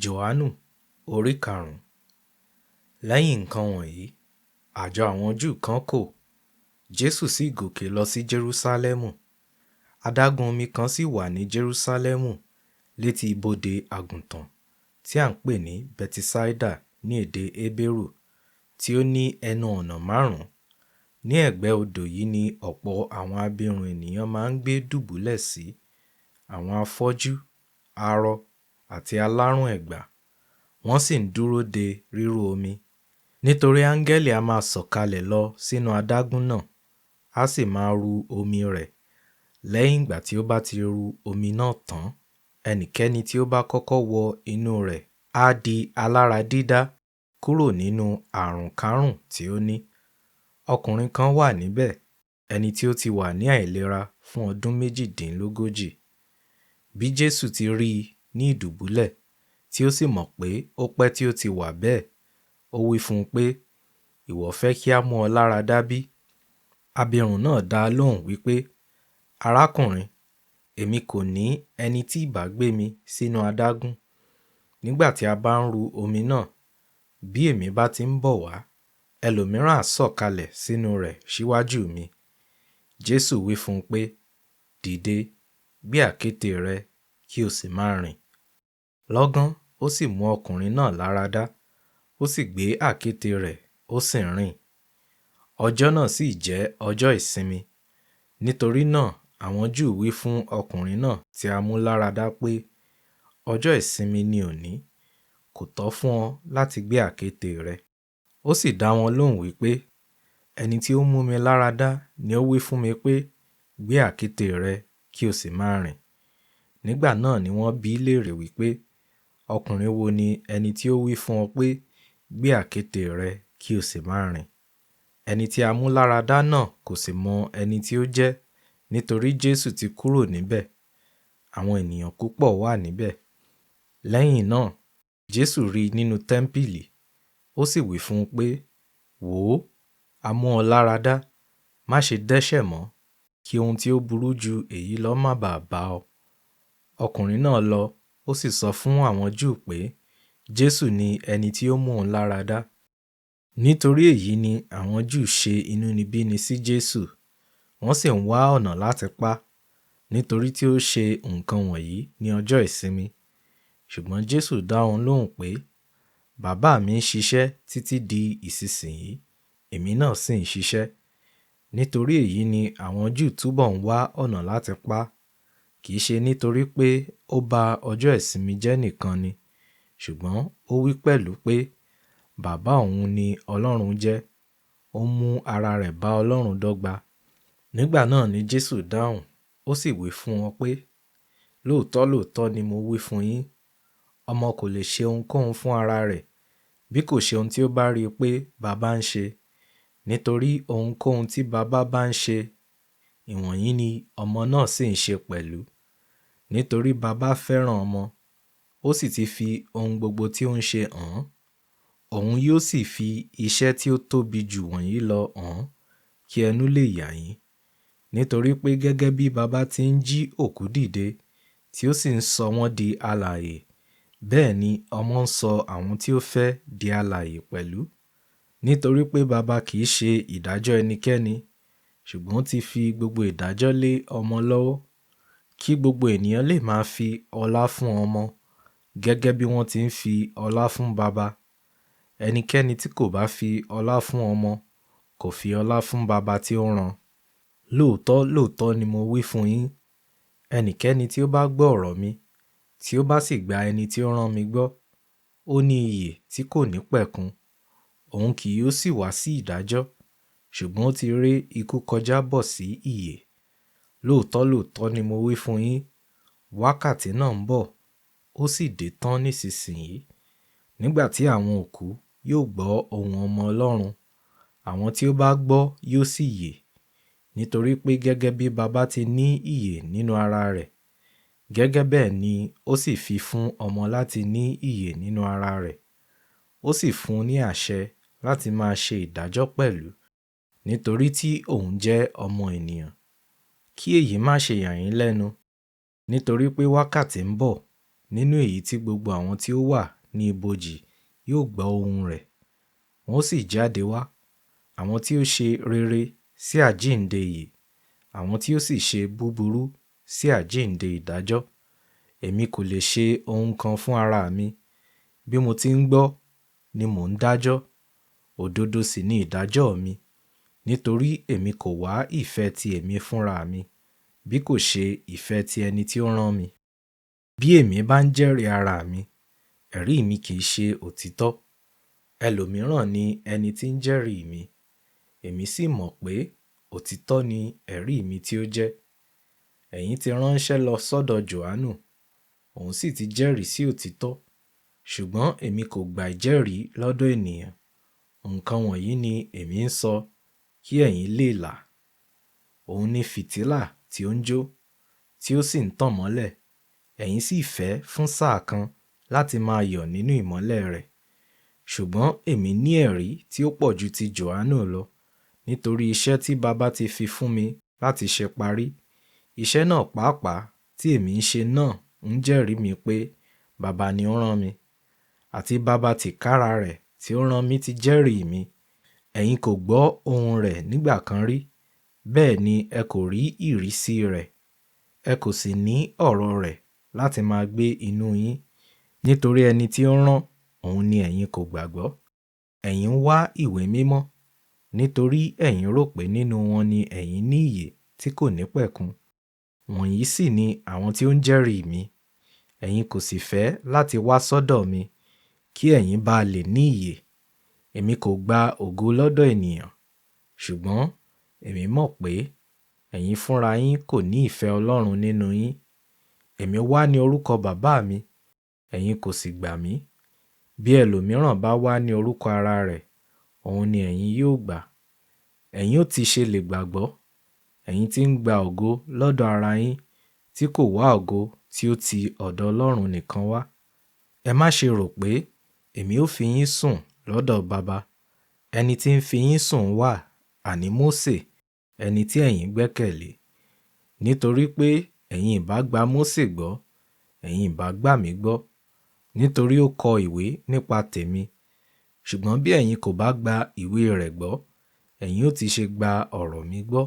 Jòhánù orí karùn-ún. Lẹ́yìn nǹkan wọ̀nyí, àjọ àwọn Júù kan kò, Jésù sì gòkè lọ sí Jerúsálẹ́mù. Adágún omi kan sì wà ní Jerúsálẹ́mù létí ibodè àgùntàn tí à ń pè ní Bẹtisáídà ní èdè Hébérù, tí ó ní ẹnu ọ̀nà márùn-ún. Ní ẹ̀gbẹ́ odò yìí ni ọ̀pọ̀ àwọn abirùn ènìyàn máa ń gbé dùbúlẹ̀ sí, àwọn afọ́jú, arọ àti alárùn ẹ̀gbà. Wọ́n sì ń dúró de rírú omi. Nítorí áńgẹ́lì a máa sọ̀kalẹ̀ lọ sínú adágún náà, á sì máa ru omi rẹ̀. Lẹ́yìn ìgbà tí ó bá ti ru omi náà tán, ẹnikẹ́ni tí ó bá kọ́kọ́ wọ inú rẹ̀ á di alára dídá kúrò nínú àrùnkárùn tí ó ní. Ọkùnrin kan wà níbẹ̀, ẹni tí ó ti wà ní àìlera fún ọdún méjìdínlógójì. Bí Jésù ti rí i ní ìdùbúlẹ̀, tí ó sì mọ̀ pé ó pẹ́ tí ó ti wà bẹ́ẹ̀, ó wí fún un pé, Ìwọ fẹ́ kí á mú ọ lára dá bí? Abirùn náà dá a lóhùn wípé, Arákùnrin, èmi kò ní ẹni tí ìbá gbé mi sínú adágún. Nígbà tí a bá ń ru omi náà, bí èmi bá ti ń bọ̀ wá, ẹlòmíràn á sọ̀kalẹ̀ sínú rẹ̀ síwájú mi. Jésù wí fún un pé, Dìde, gbé àkéte rẹ, kí o sì máa rìn. Lọ́gán ó sì mú ọkùnrin náà lára dá, ó sì gbé àkéte rẹ̀, ó sì ń rìn. Ọjọ́ náà sì jẹ́ ọjọ́ ìsinmi. Nítorí náà àwọn Júù wí fún ọkùnrin náà tí a mú lára dá pé, Ọjọ́ ìsinmi ni òní, kò tọ́ fún ọ láti gbé àkéte rẹ. Ó sì dá wọn lóhùn wípé, Ẹni tí ó mú mi lára dá ni ó wí fún mi pé, Gbé àkéte rẹ kí o sì máa rìn. Nígbà náà ni wọ́n bi í léèrè wípé, Ọkùnrin wo ni ẹni tí ó wí fún ọ pé, Gbé àkéte rẹ kí o sì máa rìn? Ẹni tí a mú lára dá náà kò sì mọ ẹni tí ó jẹ́, nítorí Jésù ti kúrò níbẹ̀. Àwọn ènìyàn púpọ̀ wà níbẹ̀. Lẹ́yìn náà, Jésù rí i nínú tẹ́ḿpìlì, ó sì wí fún un pé, Wò ó, a mú ọ lára dá, má ṣe dẹ́ṣẹ̀ mọ́, kí ohun tí ó burú ju èyí lọ má bàa bá ọ. Ọkùnrin náà lọ, ó sì sọ fún àwọn Júù pé Jésù ni ẹni tí ó mú òun lára dá. Nítorí èyí ni àwọn Júù ṣe inúnibíni sí Jésù, wọ́n sì ń wá ọ̀nà láti pa á, nítorí tí ó ṣe nǹkan wọ̀nyí ní ọjọ́ ìsinmi. Ṣùgbọ́n Jésù dá wọn lóhùn pé, Bàbá mi ń ṣiṣẹ́ títí di ìsinsìnyí, èmi náà sì ń ṣiṣẹ́. Nítorí èyí ni àwọn Júù túbọ̀ ń wá ọ̀nà láti pa á, kì í ṣe nítorí pé ó ba ọjọ́ ìsinmi jẹ́ nìkan ni, ṣùgbọ́n ó wí pẹ̀lú pé Bàbá òun ni Ọlọ́run jẹ́, ó mú ara rẹ̀ bá Ọlọ́run dọ́gba. Nígbà náà ni Jésù dáhùn, ó sì wí fún wọn pé, Lóòótọ́ lóòótọ́ ni mo wí fún yín, ọmọ kò lè ṣe ohunkóhun fún ara rẹ̀, bí kò ṣe ohun tí ó bá rí i pé Baba ń ṣe. Nítorí ohunkóhun tí Baba bá ń ṣe, ìwọ̀nyí ni ọmọ náà sì ń ṣe pẹ̀lú. Nítorí Baba fẹ́ràn ọmọ, ó sì ti fi ohun gbogbo tí ó ń ṣe hàn án. Òun yóò sì fi iṣẹ́ tí ó tóbi jù wọ̀nyí lọ hàn án, kí ẹnu lè yà yín. Nítorí pé gẹ́gẹ́ bí Baba ti ń jí òkú dìde, tí ó sì ń sọ wọ́n di alààyè, bẹ́ẹ̀ ni ọmọ ń sọ àwọn tí ó fẹ́ di alààyè pẹ̀lú. Nítorí pé Baba kì í ṣe ìdájọ́ ẹnikẹ́ni, ṣùgbọ́n ó ti fi gbogbo ìdájọ́ lé ọmọ lọ́wọ́, kí gbogbo ènìyàn lè máa fi ọlá fún ọmọ, gẹ́gẹ́ bí wọ́n ti ń fi ọlá fún Baba. Ẹnikẹ́ni tí kò bá fi ọlá fún ọmọ, kò fi ọlá fún Baba tí ó rán. Lóòótọ́ lóòótọ́ ni mo wí fún yín, ẹnikẹ́ni tí ó bá gbọ́ ọ̀rọ̀ mi, tí ó bá sì gba ẹni tí ó rán mi gbọ́, ó ní ìyè tí kò ní pẹ̀kun. Òun kì yóò sì wá sí ìdájọ́, ṣùgbọ́n ó ti ré ikú kọjá bọ̀ sí ìyè. Lóòótọ́ lóòótọ́ ni mo wí fún yín, wákàtí náà ń bọ̀, ó sì dé tán nísinsìnyí. Nígbà tí àwọn òkú yóò gbọ́ ohùn ọmọ Ọlọ́run, àwọn tí ó bá gbọ́ yóò sì yè. Nítorí pé gẹ́gẹ́ bí Baba ti ní ìyè nínú ara rẹ̀, gẹ́gẹ́ bẹ́ẹ̀ ni ó sì fi fún ọmọ láti ní ìyè nínú ara rẹ̀. Ó sì fún un ní àṣẹ láti máa ṣe ìdájọ́ pẹ̀lú, nítorí tí òun jẹ́ ọmọ ènìyàn. Kí èyí má ṣe yà yín lẹ́nu, nítorí pé wákàtí ń bọ̀ nínú èyí tí gbogbo àwọn tí ó wà ní ibojì yóò gbọ́ ohùn rẹ̀, wọn ó sì jáde wá, àwọn tí ó ṣe rere sí àjíǹde ìyè, àwọn tí ó sì ṣe búburú sí àjíǹde ìdájọ́. Èmi kò lè ṣe ohun kan fún ara mi. Bí mo ti ń gbọ́ ni mò ń dájọ́, òdodo sì ni ìdájọ́ mi, nítorí èmi kò wá ìfẹ́ ti èmi fúnra mi, bí kò ṣe ìfẹ́ ti ẹni tí ó rán mi. Bí èmi bá ń jẹ́rìí ara mi, ẹ̀rí mi kì í ṣe òtítọ́. Ẹlòmíràn ni ẹni tí ń jẹ́rìí mi, èmi sì mọ̀ pé òtítọ́ ni ẹ̀rí mi tí ó jẹ́. Ẹ̀yin ti ránṣẹ́ lọ sọ́dọ̀ Jòhánù, òun sì ti jẹ́rìí sí òtítọ́. Ṣùgbọ́n èmi kò gba ìjẹ́rìí lọ́dọ̀ ènìyàn. Nǹkan wọ̀nyí ni èmi ń sọ kí ẹ̀yin lè là. Òun ni fìtílà tí ó ń jó, tí ó sì ń tàn mọ́lẹ̀. Ẹ̀yin sì fẹ́ fún sáà kan láti máa yọ̀ nínú ìmọ́lẹ̀ rẹ̀. Ṣùgbọ́n èmi ní ẹ̀rí tí ó pọ̀ ju ti Jòhánù lọ, nítorí iṣẹ́ tí Baba ti fi fún mi láti ṣe parí. Iṣẹ́ náà pàápàá tí èmi ń ṣe náà ń jẹ́rìí mi pé Baba ni ó rán mi, àti Baba tìkára rẹ̀ tí ó rán mi ti jẹ́rìí mi. Ẹ̀yin kò gbọ́ ohùn rẹ̀ nígbà kan rí, bẹ́ẹ̀ ni ẹ kò rí ìrísí rẹ̀. Ẹ kò sì ní ọ̀rọ̀ rẹ̀ láti máa gbé inú yín, nítorí ẹni tí ó rán òun ni ẹ̀yin kò gbàgbọ́. Ẹ̀yin ń wá ìwé mímọ́, nítorí ẹ̀yin rò pé nínú wọn ni ẹ̀yin ní ìyè tí kò nípẹ̀kun. Wọ̀nyí sì ni àwọn tí ó ń jẹ́rìí mi. Ẹ̀yin kò sì fẹ́ láti wá sọ́dọ̀ mi, kí ẹ̀yin bá lè ní ìyè. Èmi kò gba ògo lọ́dọ̀ ènìyàn, ṣùgbọ́n èmi mọ̀ pé ẹ̀yin fúnra yín kò ní ìfẹ́ Ọlọ́run nínú yín. Èmi wá ní orúkọ Baba mi, ẹ̀yin kò sì gbà mí. Bí ẹlòmíràn bá wá ní orúkọ ara rẹ̀, òun ni ẹ̀yin yóò gbà. Ẹ̀yin ó ti ṣe lè gbàgbọ́, ẹ̀yin tí ń gba ògo lọ́dọ̀ ara yín tí kò wá ògo tí ó ti ọ̀dọ̀ Ọlọ́run nìkan wá. Ẹ má ṣe rò pé èmi ó fi yín sùn lọ́dọ̀ Baba. Ẹni tí ń fi yín sùn wà, àní Mósè, ẹni tí ẹ̀yin gbẹ́kẹ̀lé. Nítorí pé ẹ̀yin ìbá gba Mósè gbọ́, ẹ̀yin ìbá gbà mí gbọ́, nítorí ó kọ ìwé nípa tèmi. Ṣùgbọ́n bí ẹ̀yin kò bá gba ìwé rẹ̀ gbọ́, ẹ̀yin ó ti ṣe gba ọ̀rọ̀ mi gbọ́.